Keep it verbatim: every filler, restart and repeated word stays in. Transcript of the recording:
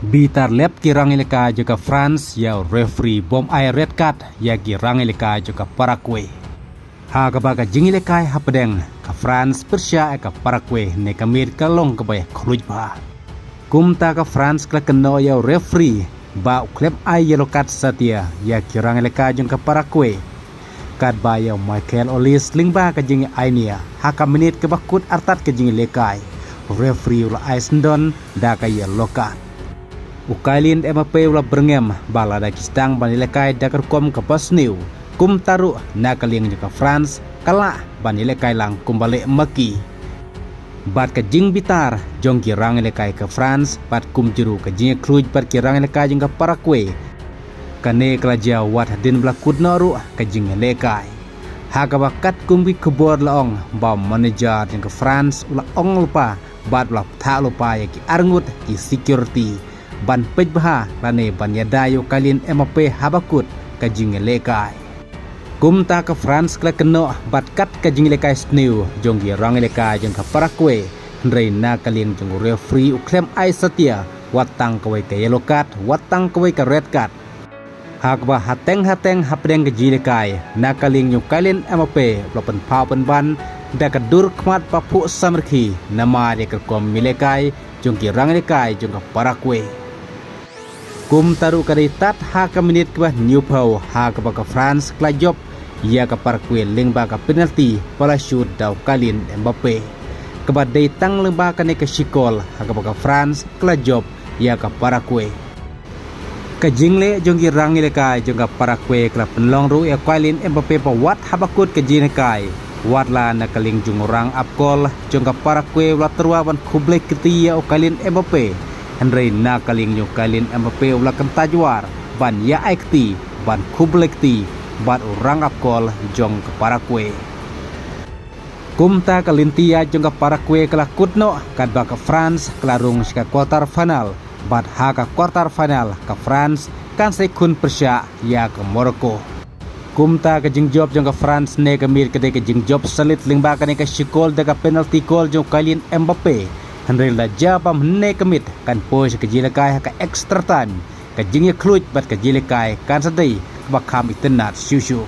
Bitar lep ki rang ïalehkai jong ka France ïa u referee bym ai red card ïa ki rang ïalehkai jong ka Paraguay. Ha kaba ka jingïalehkai hapdeng ka France pyrshah ïa ka Paraguay ne ka miet ka long kaba ïa khluit bha. Kumta ka France ka la kynnoh ïa u referee ba u khlem ai yellow card satia ïa ki rang ïalehkai jong ka Paraguay. Katba ïa u Michael Olise lyngba ka jingainia ha ka minit kaba kut artat ka jingïalehkai, u referee u la ai syndon da ka yellow card. U Kylian Mbappe u la byrngem ba lada ki sdang ban ïalehkai da ka rukom kaba sniew, kumta ruh na ka liang jong ka France ka lah ban ïalehkai lang kumba leh ma ki. Bad ka jingbitar jong ki rang ïalehkai ka France bad kumjuh ruh ka jingïakhluit bad ki rang ïalehkai jong ka Paraguay, kane ka la jia wat hadien ba la kut noh ruh ka jingïalehkai. Ha kaba katkum ki khubor la ong ba u manager jong ka France u la ong lypa bad u la pynthah lypa ïa ki arngut ki security ban peit bha lane ban ïada ïa u Kylian Mbappe haba kut ka jingïalehkai. Kumta ka France ka la kynnoh bad kat ka jingïalehkai sniew jong ki rang ïalehkai jong ka Paraguay, hynrei na ka liang jong u referee u khlem ai satia wat tang kawei ka yellow card, wat tang kawei ka red card. Ha kaba hateng hateng hapdeng ka jingïalehkai, na ka liang jong u Kylian Mbappe u la pynpaw pynban da ka dur khmat ba phuh samrkhie namar ïa ka rukom ïalehkai jong ki rang ïalehkai jong ka Paraguay. Kumta ruh ka dei tad ha ka minit kaba hynñiewphew ha kaba ka France ka la jop ïa ka Paraguay lyngba ka penalty ba la shoot da u Kylian Mbappe, kaba dei tang lyngba kane ka shikol ha kaba ka France ka la jop ïa ka Paraguay. Ka jingleh jong ki rang ïalehkai jong ka Paraguay ka la pynlong ruh ïa u Kylian Mbappe ba wat haba kut ka jingïalehkai, wat la na ka liang jong u rang ap kol jong ka Paraguay u la tyrwa ban khublei kti ïa u Kylian Mbappe, hynrei na ka liang jong u Kylian Mbappe u la kyntait jwar ban ïa ai kti, ban khublei kti bad u rang ap kol jong ka Paraguay. Kumta ka lynti ïaid jong ka Paraguay ka la kut noh katba ka France ka la rung sha ka quarter final, bad ha ka quarter final ka France kan sa ïakhun pyrshah ïa ka Morocco. Kumta ka jingjop jong ka France ne ka miet ka dei ka jingjop salit lyngba kane ka shikol da ka penalty goal jong u Kylian Mbappe. Hynrei la jia ba mynne ka miet kan poi sha ka jingïalehkai ha ka extra time, ka jingïakhluit bad ka jingïalehkai kan sa dei kaba kham itynnad shuh shuh.